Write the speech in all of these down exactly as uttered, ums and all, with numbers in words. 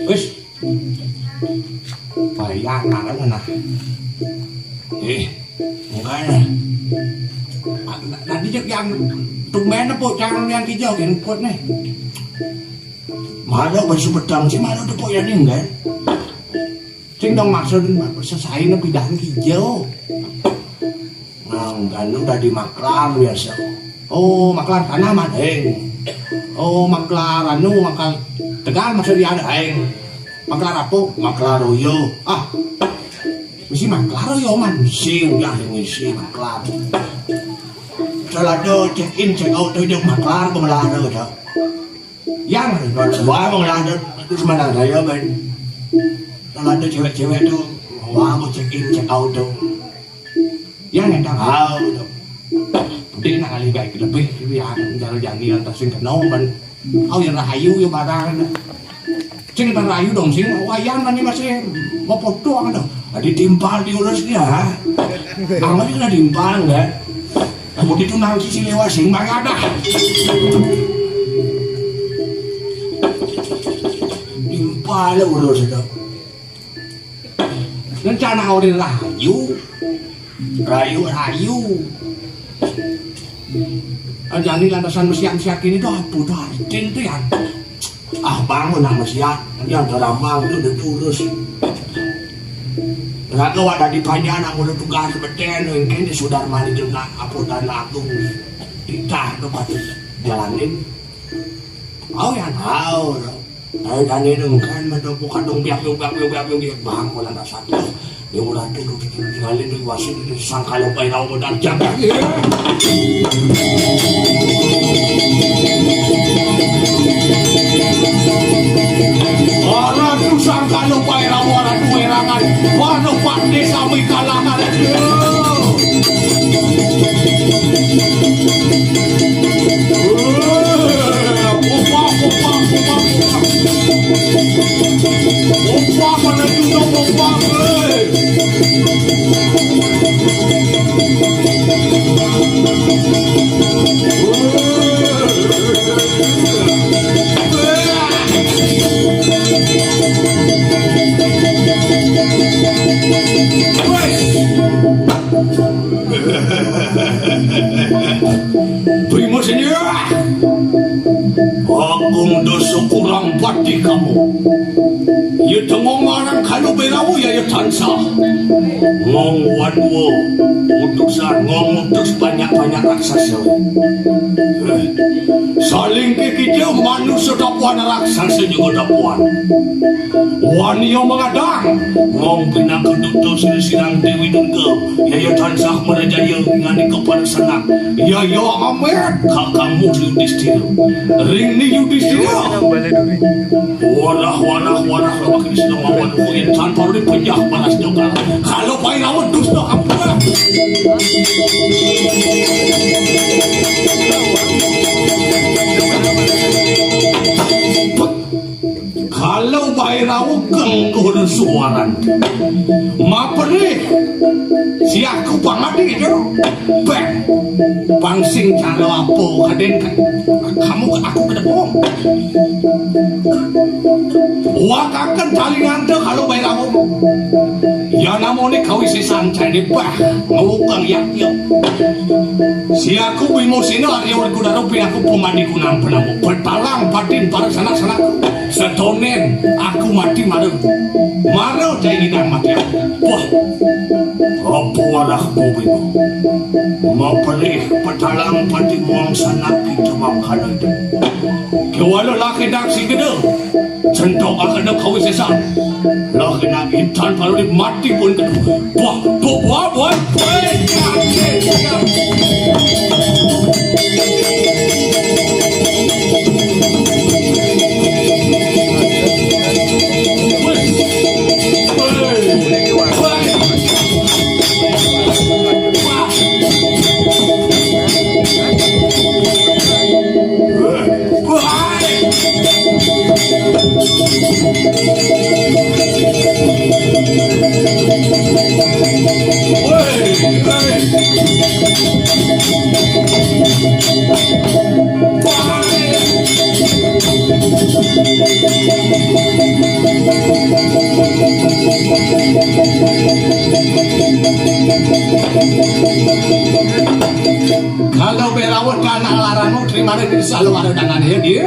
Wis. Bayar marang nah. Eh, mangkane. Tadi cek yang tumben apa cara yang kijau kan kuat nih. Mana baju pedang sih, mana tepuk ya ning, kan? Sing dong maksud sesaine pindahan kijau. Nah, kan lu dadi maklar biasa. Oh, maklar tanaman, heng. Oh, maklar anu, maklar tegal maksud dia ada, heng. Maklar apa? Maklar royo. Ah, mesti maklar royo man. Sing ya, mesti maklar. Salah do check in, check out tuh, dia maklar pengelola tuh. Yang, wah, pengelola tuh, terus mana saya, Ben? Kalau ada cewek-cewek tuh, wah, mau check in, check out tuh. Ya, nentang hal gitu. Dia nak kali baik lebih, ya, jalan-jalan yang tersing kenal, kan. Au yang rahayu, ya, barang. Sing rahayu dong, sing wayang kan ini masih mau potong, kan. Ditimpal diurus dia, ha? Kamu ini kena timpal, enggak? Kamu itu nanti si lewat sing, bang, ada. Timpal urus itu. Rencana orang rahayu, rayu-rayu. Anjani lantasan mesiak-mesiak ini tuh apa tuh artin tuh ya? Ah, bangun nang mesiak, yang terambang itu udah turus. Lalu ada di panjang, aku udah tugas beten, mungkin di Sudarmani juga, apa dan aku kita tuh patut jalanin. Au ya tahu. Ai dane dengkan mata buka dong biak biak biak biak biak biak bang, ulah tak satu. Dia ulah tuh tuh tuh tinggalin tuh wasit itu sangkal yang paling mau dan jaga. Orang tuh sangkal yang paling mau orang tuh erangan. Waduh, Pak Desa Mikalangan. Primus ini, ah! Agung dosa kurang pati kamu. Ya tengok marang kalu berawu ya, ya tansah. Ngong wadwa, utusan, ngong utus banyak-banyak raksasa. Eh, saling ke kita manusia dapuan raksasa juga dapuan. Wani yang mengadang, ngong pinaka duta sirang Dewi Durga, ya, ya tansah merajaya ngani kepala sanak. Ya, ya amet, kakang muda Yudhistira. Ring ni Yudhistira. Warah, warah, warah, lawak ini sedang mawar kuin tanpa udah penyah panas dokar. Kalau pakai lawan dusta apa? Kalau bae rauh kengkur suaran. Maperi. Si aku pangadi jo. Beh. Pangsing cara apa kaden ka-, kamu ke aku ke depong. Wakaken tali ngante kalau bae rauh. Ya namone kawisesan cai bah. Ngukang yak yak. Si aku Bima Sena, Arya Werkudara, pinaku pemadi kunang penamu. Petalang patin para sanak-sanak. Setonen aku mati mara. Mara cai ngidang mati aku. Wah. Apa warah bobino? Mapelih petalang patin muang sanak kita mangkana itu. Kewala laki dak si gede. Sentok akan kawisesan. Lah kena intan kalau mati pun kedua. Wah, wah, wah, wah. Weh, ya, ya, ya. Weh, weh, weh. Wah. Wah. Kalau berawat kana laranu, terima kasih selalu ada tangan ya dia.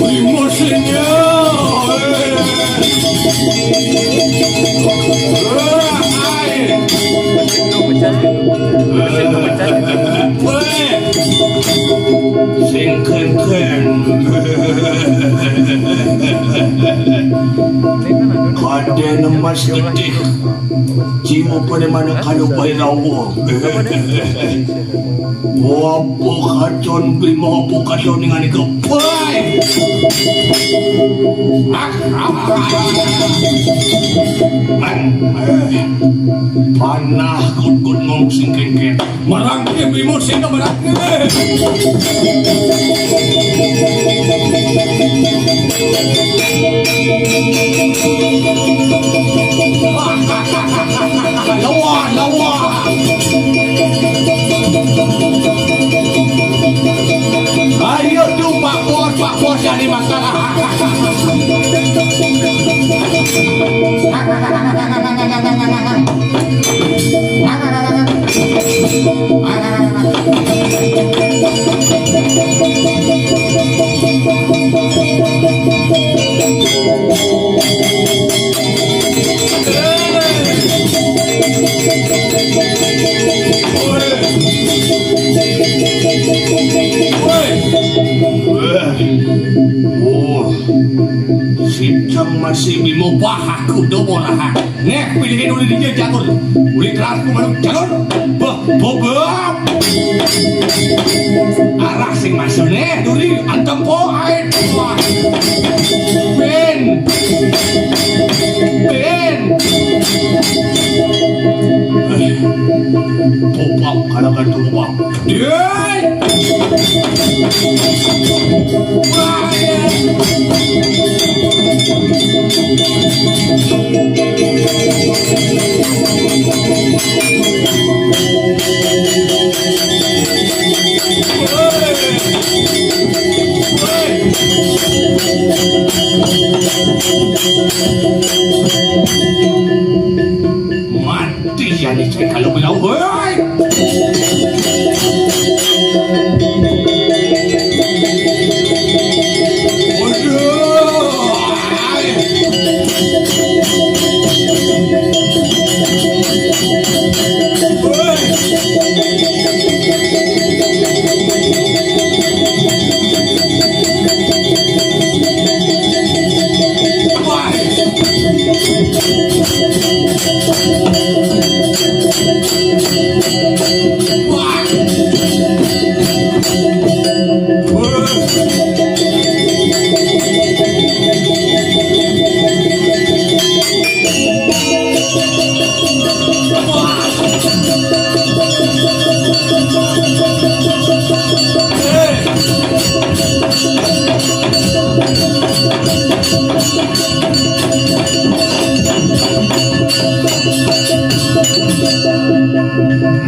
Limusnya. Sing keren-keren. Kadén emas getih. Jiwa pada mana kado bayi lawa. Apa kacon bima, apa kacon dengan iku. Woi. Ah, ah, ah, ah. Man, eh. Panah kut-kut ngomong sing kengkeng. Marang dia bima sing marang. Lawan, lawan. Ayo tu Pak Bos, Pak Bos jadi masalah. Oh, si Cang masih bimobah aku dobo raha. Neh, pilihin uli dia jagur. Uli terasku manuk jagur. Beh, bobeb. Arah sing masuk neh, duri antempo ae. Wah. Ben. Ben. Popok kalau kan tuh, Bang. Yeay. Wah, ya. Mati ya nih, saya kalau bilang, woi. Waduh.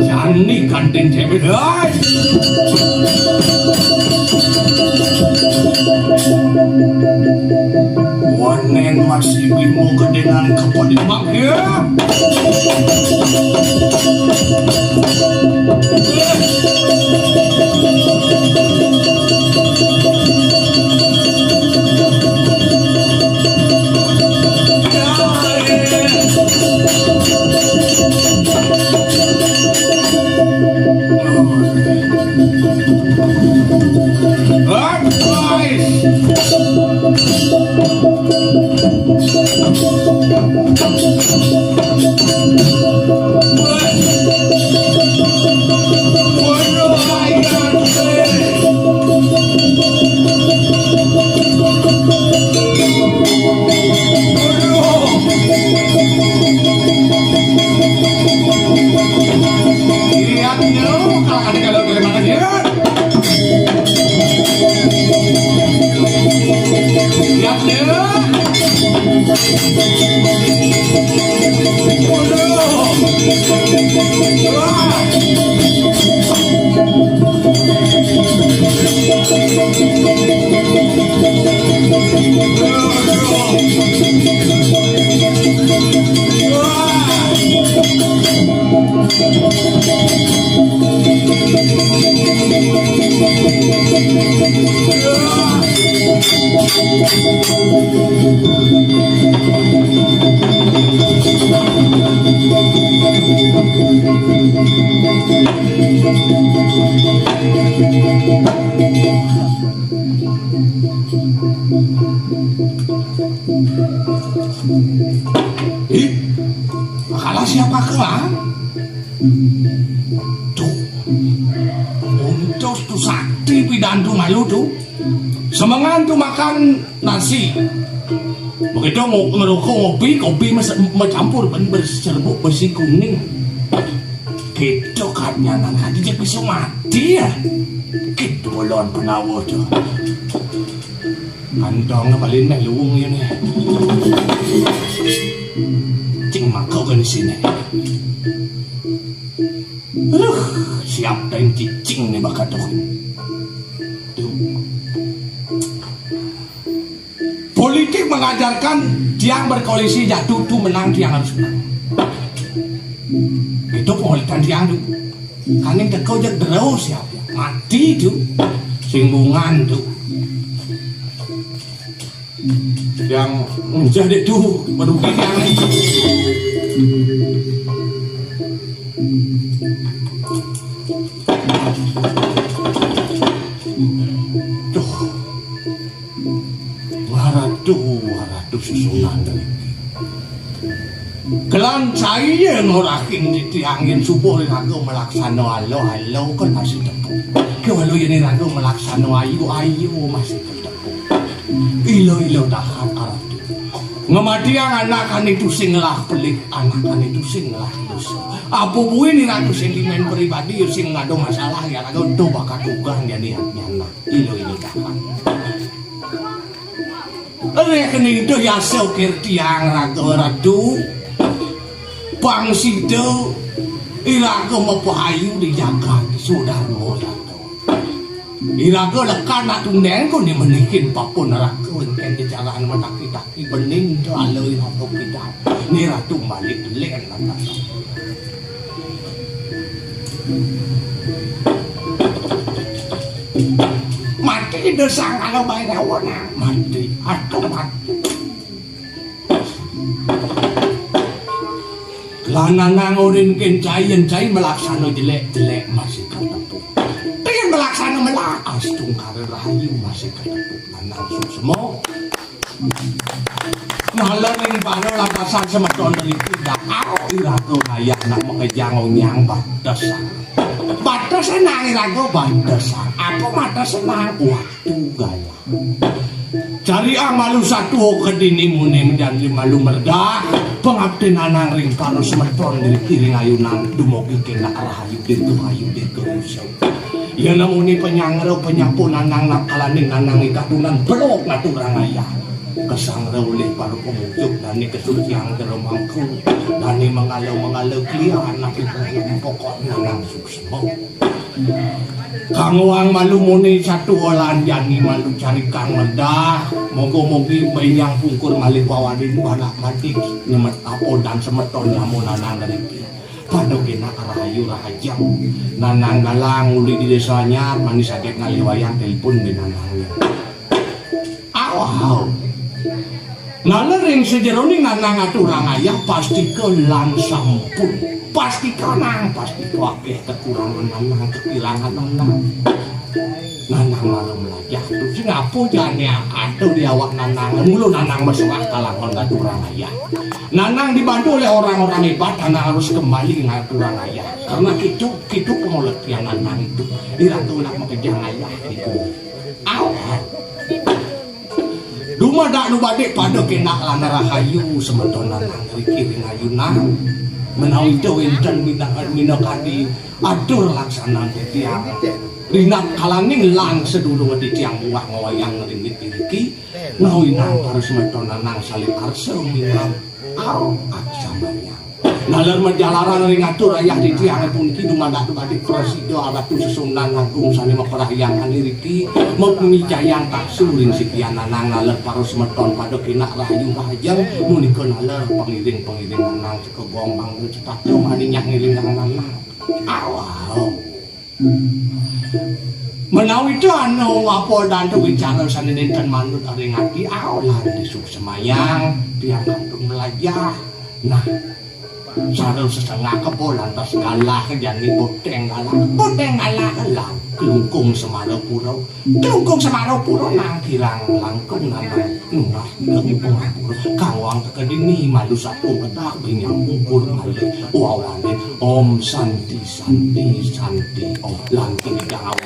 Jani gandeng cewek, hai. Wanen masih bingung dengan kepala limang, ya. Ih, kalah siapa, Kang? Tuh, untus tuh sakti pidan tuh malu tuh. Semengan tuh makan nasi. Begitu ngo-, ngerokok ngopi, kopi mes-, mencampur ben berserbuk besi kuning. Gitu kan nyanan kan jejak bisa mati ya. Gitu lawan penawar tuh. Kantongnya paling meh luwung ya nih. Cing mangkok kan di sini. Aduh, siap dan cicing nih bakat tuh. Tuh. Politik mengajarkan tiang berkoalisi jatuh tuh menang, tiang harus menang. Itu pengulitan tiang tuh. Kaning teko jeg terus ya. Mati tuh. Singgungan tuh. Yang menjadi tuh merugi tiang. Tuh. Waratu, waratu susunan niki. Kelan saya ngorahin titiangin subuh iraga malaksana alo-alo kan masih tepuk. Kewalu yen iraga malaksana ayu-ayu masih tepuk. Ilo-ilo dahat aratu. Ngematiang anak ane tusing ngelah pelih, anak ane tusing ngelah dosa. Apa buin iraga sentimen pribadi sing ngado masalah ya iraga do bakat ugang jani anak. Ilo-ilo dahat. Rekening tu yasa ukir tiang raga ratu. Pang sida iraga mapahayu di jagat Sudarma raga. Iraga lekan nak tundeng ko ni menikin papun raga engken di jalan mataki-taki bening tu ala iraga pidan. Ni ratu balik len lantas. Mati desang kalau bae dawa nang mati. Aduh mati. Lananang urin ken cai yen cai malaksana jelek-jelek masih katepuk. Yen malaksana melah astungkara rahayu masih katepuk. Lanang suksma. Nalering para lantasan semeton riki dak au iraga ngayah nak makejang onyang batesan. Batesan nang iraga batesan. Apa batesan nang waktu galah. Cariang malu satu ke dini muni menjadi malu merdah. Pengabdi nanang ring para semeton riki ring ayunan dumugi kena rahayu dirga ayu dirga usah. Yen muni penyangra penyapu nanang nakalaning nanang ikadunan belok ngaturang ayah. Kesangra ulih para pemujuk dane kesuciang jero mangku, dane mengala-mengala klian napi pokok nanang suksma. Kang wang malu muni satu olan jani malu cari kang medah, moga-mogi benyang pungkur malih pawadin banak matik nyemet apo dan semeton nyamu nanang riki. Pada kena rahayu rahajeng. Nanang galang uli di desa anyar, mani saged ngalih wayang telepon di nanang. Awau. Nalering sejeroning nanang aturang ayah pastika lan sampun. Pastika nang, pastika akeh kekurangan nanang, kekilangan nanang. Nanang mara melajah. Sing apa jane ada di awak nanang? Mula nanang mesrah kalawan aturang ayah. Nanang dibantu oleh orang-orang hebat, nanang harus kembali ngaturang ayah. Karena itu, itu pengertian nanang itu. Iraga nak makejang ayah itu. Au. Dumadak nu badik pada kenak lan rahayu semeton nanang riki ring ayunan. Menawi wenten minakadi minakadi atur laksanan titiang. Rinat kalaning lan sedulur titiang buah ngwayang ring riki. Nawinang para semeton Nanang salib arsa minang au aksamanya. Naler majalaran ring atur ayah titiang puniki dumadak badhe prasida Ratu Sesuhunan Agung sane maparahyangan iriki, mapamijayang taksu ring sikian Nanang naler para semeton pada kenak rahayu rahajeng, punika naler pangiring-pangiring Nanang cekegong mangda cetata maninyak ngiring Nanang. Awau. Menawi to ana apa danta wicara sane nenten manut ring ati, aolan disuk semayang, tiang kantun belajar. Nah, sareng sesengah kebo lantas galah jani boteng galah. Boteng galah lan kelungkung Semarapura. Kelungkung Semarapura nang kirang langkung Nanang nunas demi pangapura. Kawang teka dini malu sapu medak binyang ukur malih. Wawane Om Santi Santi Santi Om. Lan kini gawang.